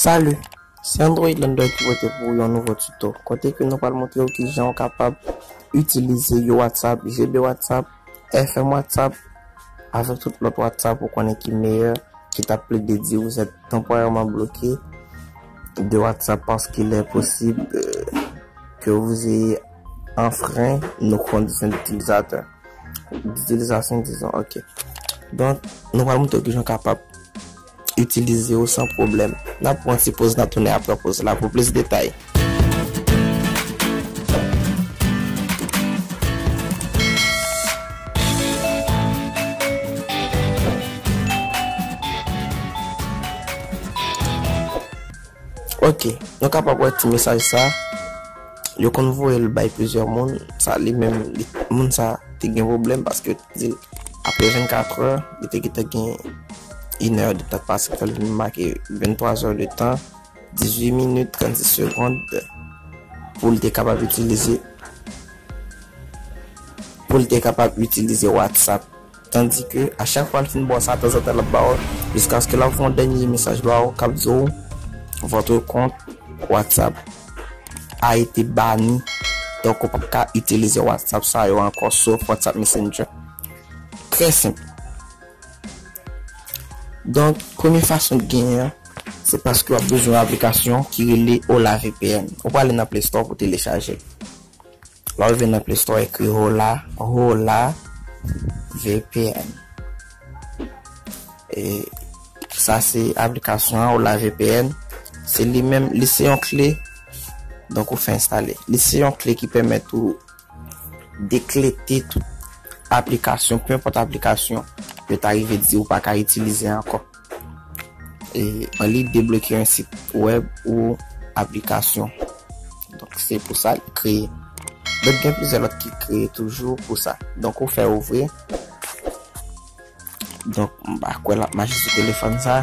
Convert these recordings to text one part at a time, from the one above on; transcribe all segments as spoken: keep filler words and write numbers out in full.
Salut, se Android Lander ki pote pou ou yon nouvo tuto, kote ke nou pral montre w kijan w kapab itilize Yo WhatsApp, G B WhatsApp, F M WhatsApp, avèk tout lòt WhatsApp ou konnen ki meyè, ki t ap plede di vous êtes temporairement bloqué de WhatsApp parce qu'il est possible, euh, que vous ayez enfreint nos conditions d'utilisateur. D'utilisation, disons, ok. Donk, nou pral montre w kijan w kapab itilize yo san pwoblèm. N ap pran ti poz, n ap tounen apre poz la pou plis detay. Ok, nou kapab wè ti mesaj sa. Yo konn voye l bay plizyè moun. Sa li menm, li, moun sa te gen pwoblèm paske yo te di l apre vennkat è, li te gentan gen inè de tan k pase, fè l vin make venntwa è de tan, dizuit minit, trannsis segond pou l te kapab itilize, pou l te kapab itilize WhatsApp. Tandis que à chaque fois l fin ba w sa, tanzantan l ap ba w, jiskaske l ap fè yon dènye mesaj ba w k ap di w, votre compte WhatsApp a été banni. Donk, ou p ap ka itilize WhatsApp sa yo ankò, sof WhatsApp Messenger. Trè senp. Donk, premye fason k genyen an, se paske w ap bezwen yon aplikasyon ki rele Hola V P N. Ou prale nan Play Store pou telechaje l. Lè w rive nan Play Store, ekri Hola, Hola V P N. E sa se aplikasyon an, Hola V P N. Se li menm, li se yon kle. Donk, ou fè enstale. Li se yon kle ki pèmèt ou deklete tout aplikasyon, pe enpòt aplikasyon yo ta rive di ou pa ka itilize ankò. E, an li debloke yon sit wèb ou aplikasyon. Donk, se pou sa l kreye. Donk, gen plizyè lòt ki kreye toujou pou sa. Donk, ou fè ouvri. Donk, m pa kwè l ap mache sou telefòn sa.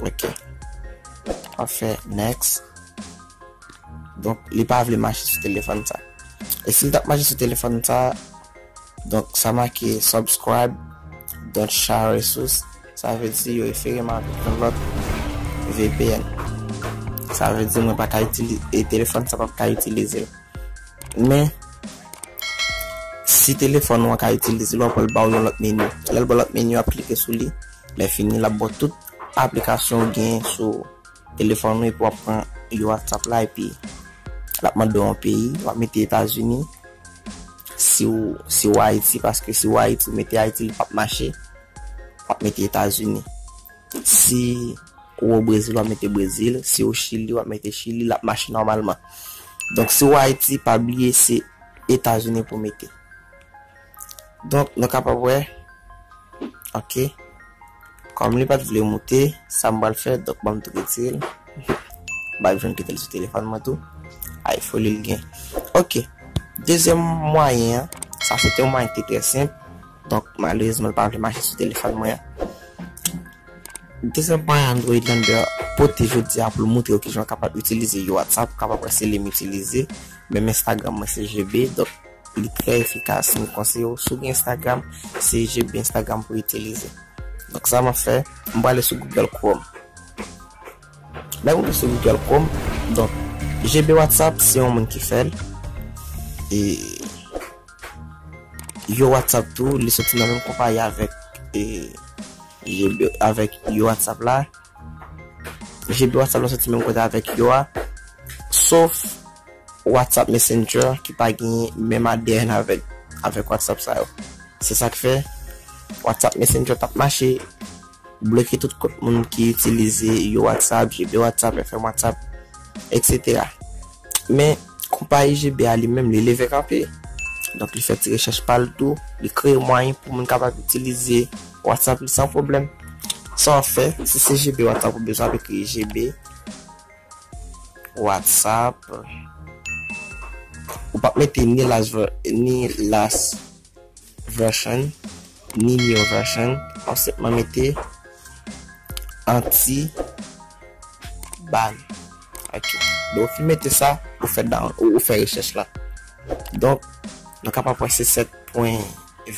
Ok. W ap fè next. Donk, li pa vle mache sou telefòn sa. E si l t ap mache sou telefòn sa, donk, sa make subscribe, don't share resource. Sa vle di yo refere m avèk yon lòt V P N. Sa vle di mwen pa ka itilize, e telefòn sa p ap ka itilize l. Men, si telefòn ou an ka itilize l, w ap wè l ba w yon lòt meni. Lè l ba w lòt meni, w ap klike sou li. Lè fini, l ap ba w tout aplikasyon ou gen sou telefòn ou epi w ap pran Yo WhatsApp la epi l ap mande w yon peyi, w ap mete Etazini. Si w, si w Ayiti, paske si w Ayiti, ou mete Ayiti, li p ap mache. W ap mete Etazini. Si ou o Brezil, w ap mete Brezil. Si ou Chili, w ap mete Chili, l ap mache nòmalman. Donk, si w Ayiti, pa bliye se Etazini pou w mete. Donk, nou kapab wè. Ok. Kòm li pa t vle moute, sa m pral fè, donk ban m tou retire l. M pa bezwen kite l sou telefòn mwen tou. Ay, foli l gen. Ok. Dezyèm mwayen an, sa se te yon mwayen ki te trè senp. Donk, malerezman, l pa vle mache sou telefòn mwen an. Dezyèm mwayen Android Lander pote jodi a pou l montre w kijan w kapab itilize Yo WhatsApp, w kapab wè se li m itilize. Menm Instagram mwen se G B, donk li trè efikas. M konseye w, si w gen Instagram, se G B Instagram pou w itilize. Donk sa m ap fè, m prale sou Google Chrome. Lè m rive sou Google Chrome, donk G B WhatsApp se yon moun ki fè l. E Yo WhatsApp tou, li soti nan menm konpayi avèk, e, G B, avèk Yo WhatsApp la. G B WhatsApp la soti menm kote avèk Yo a. Sof WhatsApp Messenger ki pa gen menm A D N avèk, avèk WhatsApp sa yo. Se sa k fè WhatsApp Messenger t ap mache, bloke tout kont moun ki itilize Yo WhatsApp, G B WhatsApp, F M WhatsApp, et cetera. Men, konpayi G B a li menm, li leve kanpe. Donk, li fè ti rechèch pa l tou, li kreye mwayen pou moun kapab itilize WhatsApp li san pwoblèm. Sa w ap fè, si se G B WhatsApp ou bezwen, w ap ekri G B WhatsApp. Ou p ap mete ni last ver-, ni last version, ni new version, w ap senpman mete anti ban. Ok. Lè w fin mete sa, ou fè down, ou, ou fè rechèch la. Donk, nou kapab wè se sèt pwen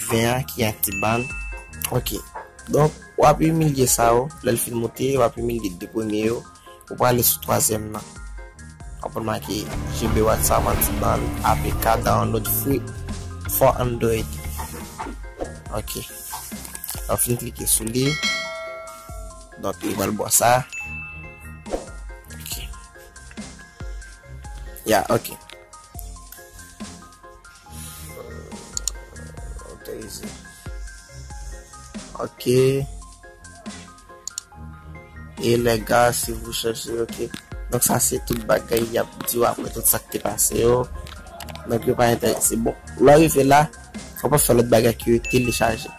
ven an ki anti ban. Ok. Donk, w ap imilye sa yo. Lè l fin moute, w ap imilye de premye yo. Ou prale sou twazyèm nan. W ap make G B WhatsApp anti-ban, A P K download free for Android. Ok. Lè w fin klike sou li. Donk, li pral ba w sa. Ok. Ya, ok. Otorize. Ok. E lè ga, si vous cherchez, ok. Donk, sa se tout bagay y ap di w apre tout sa k te pase yo. Donk, yo pa enterese. Bon, lè w rive la, w ap fè lòt bagay ki yo telechaje.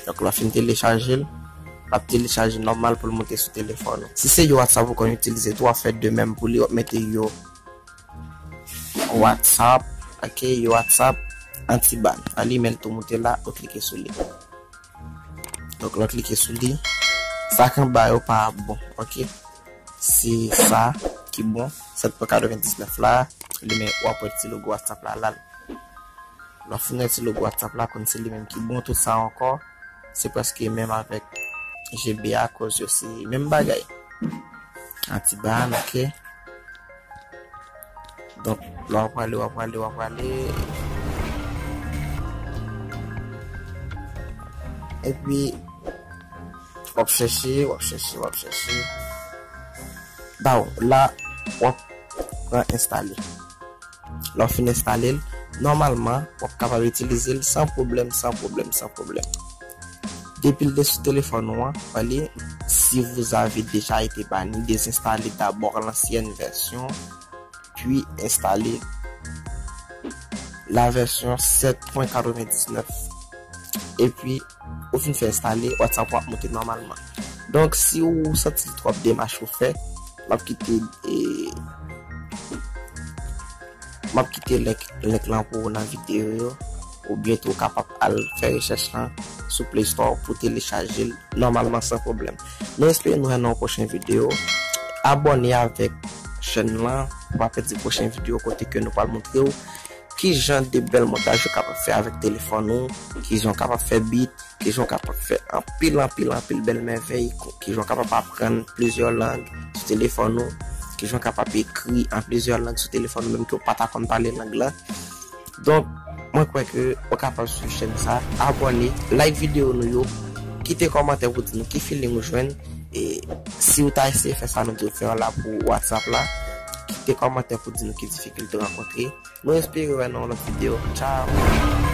Donk, lè w fin telechaje l, l ap telechaje nòmal pou l moute sou telefòn ou. Si se yon WhatsApp ou konn itilize tou, w ap fè de menm pou li, w ap mete yo WhatsApp, ok, yo WhatsApp anti-ban. An li menm tou moute la, ou klike sou li. Donk, lè w klike sou li, sa k anba yo pa ap bon, ok. Se sa ki bon, sèt pwen katrevendiznèf la, li menm w ap wè ti logo WhatsApp la, la. Lè w fin wè ti logo WhatsApp la, konn se li menm ki bon, tout sa ankò, se prèske menm avèk G B a, akoz yo se menm bagay. Anti-ban, ok. Donk, lè w ap prale, w ap prale, w ap prale. Epi, w ap chèche, w ap chèche, w ap chèche. Bon, la, w ap pran enstale. Lè w fin enstale l, nòmalman, w ap kapab itilize l san pwoblèm, san pwoblèm, san pwoblèm. Depi l te sou telefòn ou an, fò li, si vous avez déjà été banni, désinstallez d'abord l'ancienne version, puis installez la version sept point quatre-vingt-dix-neuf. Epi, ou fin fè enstale, WhatsApp ou ap moute nòmalman. Donk, si ou santi l twòp demach ou fè, m ap kite, e, m ap kite link, link lan pou ou nan videyo yo, oubyen tou ou kapab al fè rechèch lan sou Play Store pou telechaje l nòmalman san pwoblèm. Nou espere nou wè nan yon pwochen videyo. Abòne avèk chèn lan pou pa pèdi pwochen videyo kote ke nou pral montre w ki jan de bèl montaj ou kapab fè avèk telefòn ou, ki jan w kapab fè beat, ki jan w kapab fè anpil, anpil, anpil bèl mèvèy, ki jan w kapab aprann plizyè lang sou telefòn ou, ki jan w kapab ekri an plizyè lang sou telefòn ou, menm ke w pa ta konn pale lang lan. Donk, mwen kwè ke w kapab swiv chèn sa, abòne, like videyo nou yo, kite kòmantè pou di nou ki feeling ou jwenn, e si w ta eseye fè sa nou di w fè an la pou WhatsApp la, kite kòmantè pou di nou ki difikilte w rankontre. Nou espere wè nan yon lòt videyo. Tchao!